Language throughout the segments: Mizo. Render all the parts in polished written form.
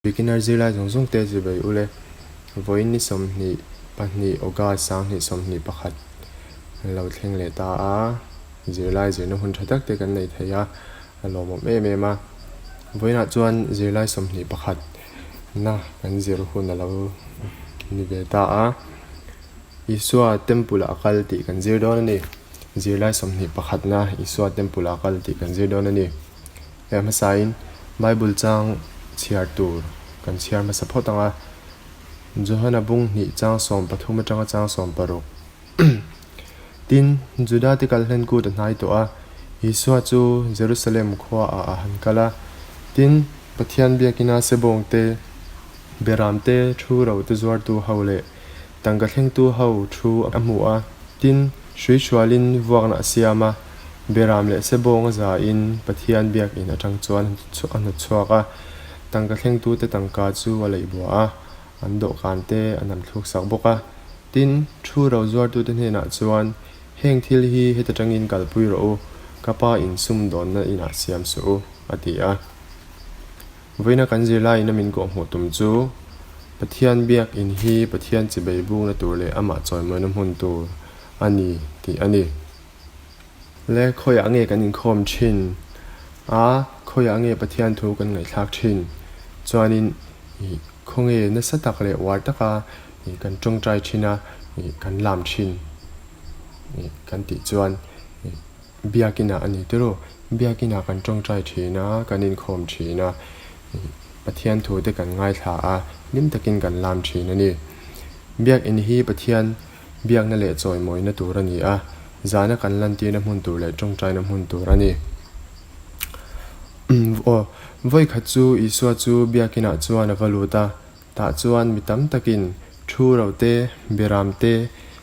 Beginner zirlai zawng zawng te zirlai ule vawiin ni 22 August 2021 an lo thleng leh ta a, zirlai zirna hun tha tak te kan nei thei a, a lawmawm em em a. Vawiinah chuan zirlai 21 na kan zir hun a lo ni ve ta a, Isua Temple ah a kal tih kan zir dawn a ni. Zirlai 21 na Isua Temple ah a kal tih kan zir dawn a ni. He hmasain Bible chang chhiar tur kan chhiar hmasa phawt ang a, Johana bung hnih chang 13 atanga chang 16. Tin, Juda te kal hlen kut a hnai tawh a, Isua chu Jerusalem khuaah a han kal a. Tin, Pathian biakina sebawng te, beram te, thu ro te zuartu ho leh tangka thlengtu ho thu a hmu a. Tin, hrui hrualin vuakna a siam a, beram leh sebawng a zain Pathian biakin atang chuan a hnawt chhuak a. Tangka thlengtute tangka chu a leih bua a, an dawhkan te a nam thluk sak bawk a. Tin, thu ro zuartute hnenah chuan, Heng thil hi heta tangin kalpui rawh u, ka pa in sumdawnna inah siam suh u, a ti a. Vawiina kan zirlaiin a min kawhhmuh tum chu, Pathian biak in hi Pathian chibei bukna tur leh amah chawimawina hmun tur a ni tih a ni. Le khawiah nge kan inkhawm thin a, khawiah nge Pathian thu kan ngaihthlak thin? Chuanin ih khawnge nasa tak leh uar taka ih kan tawngtai thin a, ih kan lam thin ih kan tih chuan ih Biakinah a ni tiraw? Biakinah kan tawngtai thin a, kan inkhawm thin a, Pathian thu te kan ngaithla a, hlim takin kan lam thin a ni. Biakin hi Pathian biakna leh chawimawina tur a ni a, zana kan lantirna hmun tur leh tawngtaina hmun tur a ni. Aw, vawikhat chu Isua chu biakinah chuan a va lut a, Tah chuan mi tam takin thu ro te, beram te,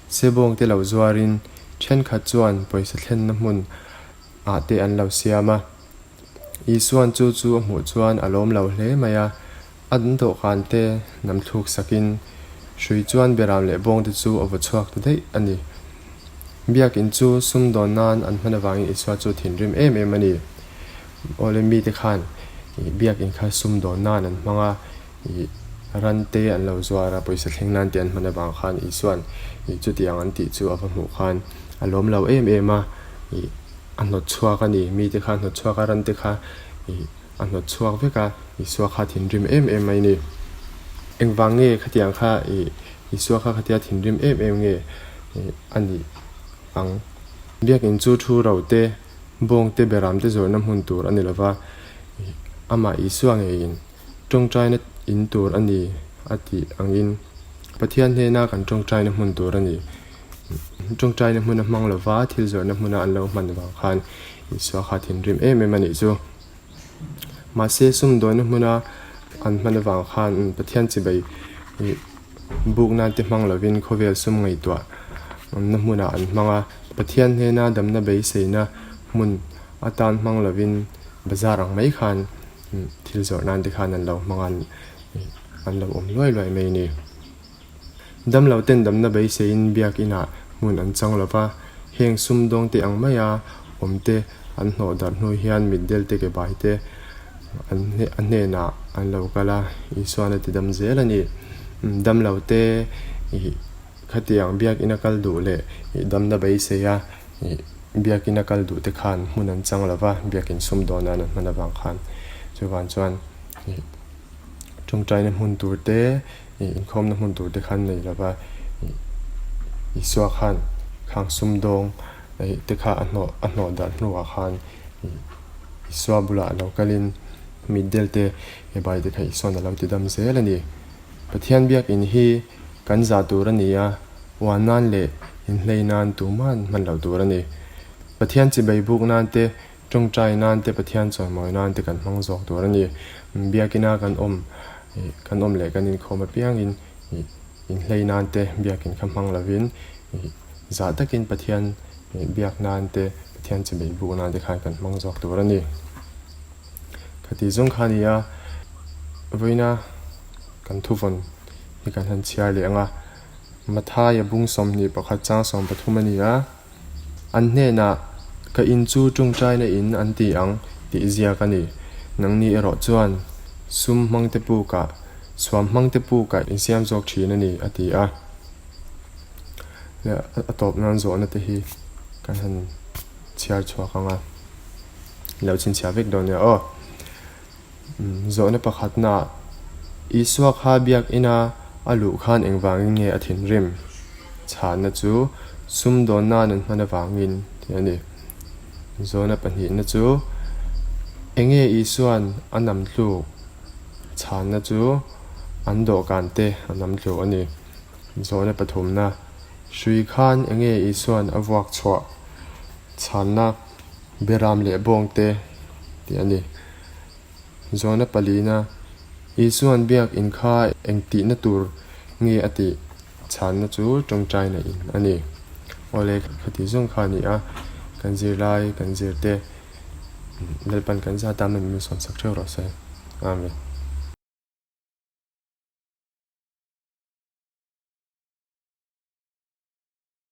sebawng te lo zuarin thenkhat chuan pawisa thlenna hmun ah te an lo siam a. Isua'n chu chu a hmuh chuan a lawm lo hle mai a, an dawhkan te nam thluk sakin hrui chuan beram leh bawng te chu a vaw chhuak ta daih a ni. Biakin chu sumdawn nan an hman avangin Isua chu thinrim em em a ni. Awle mite khan biakin kha sumdawn nan an hmang a. Ih, ran te an lo zuar a, pawisa thleng nan te an hman avang khan Isua'n ih chutiang an tih chu a va hmuh khan a lawm lo em em a, ih a hnawt chhuak a ni, mite kha a hnawt chhuak a, ran te kha ih a hnawt chhuak vek a, Isua kha thinrim em em mai ni. Engvang nge khatiang kha ih Isua kha khatia thinrim em em nge ih a nih ang? Biakin chu thu ro te, bawng te, beram te zawrhna hmun tur a ni lova, ih amah Isua ngeiin Tawngtaina in tur a ni a tih angin Pathian hnena kan tawngtaina hmun tur a ni. Tawngtaina hmun a hmang lova thil zawrhna hmuna an lo hman vang khan Isua kha thinrim em em a nih chu. Mahse sumdawina hmuna an hman avang khan Pathian chibai buk nan te hmang lovin khawvel sum ngaihtuah na hmunah an hmang a. Pathian hnena damna beiseina hmun atan hmang lovin bazar ang mai khan Thil zawrh nan te khan an lo hmang a, an lo awm luai luai mai a ni. Damlo ten damna beiseiin biakinah hmun an chang lo va, heng sumdawng te ang maia awm te an hnawh darh hnu hian mitdel te ke bai te an a hnenah an lo kal a, Isuan a ti dam zel a ni. Damlo te ih khatiang biakina kal duh leh ih damna beisei a Ih, biakin a kal duh te khan hmun an chang lo va, biakin sumdawn nan an hman avang khan. Chuvan chuan ih tawngtaina hmun tur te, ih inkhawmna hmun tur te khan nei lo va, ih Isua khan khang sumdawng ih te kha a hnawh a hnawh darh hnuah khan ih Isua bulah a lo kalin mitdel te ebai te kha Isua'n a lo ti dam zel a ni. Pathian biakin hi kan zah tur a ni a, uan nan leh inhlei nan tuman hman loh tur a ni. Pathian chibai buk nan te, tawngtai nan te, Pathian chawimawi nan te kan hmang zawk tur a ni. Biakina kan awm kan awm leh kan inkhawm apiangin inhlei nan te biakin kha hmang lovin zah takin Pathian biak nan te, Pathian chibai buk nan te khan kan hmang zawk tur a ni. Khati zawng kha a ni a, vawiina kan thuvawn hi kan han chhiar leh ang a, Mathaia bung 21 chang 13 a ni a, An hnenah, Ka in chu tawngtaina in an ti ang tih ziak a ni. Nangni erawh chuan Sum hmangte pukah, suam hmangte pukah in siam zawk thin a ni, a ti a. A tawp nan zawhna te hi kan han chhiar chhuak ang a, lo chhinchhiah vek dawn nia aw. Zawhna pakhatnaah, Isua kha biakina a luh khan engvangin nge a thinrim? Chhanna chu sumdawn nan an hman avangin tih a ni. Zawhna pahnihna chu, Enge Isua'n a nam tluk? Chhanna chu an dawhkan te a nam tluk a ni. Zawhna pathumna, Hrui khan enge Isua'n a vuak chhuah? Chhanna. Beram leh bawng te tih a ni. Zawhna palina, Isua'n biak in kha eng tihna tur nge a tih chhanna chu tawngtaina in a ni. Awle khati zawng kha a ni a, kan zirlai kan zirte Lalpan kan zat a, min sawnsak theuh rawh se. Amen.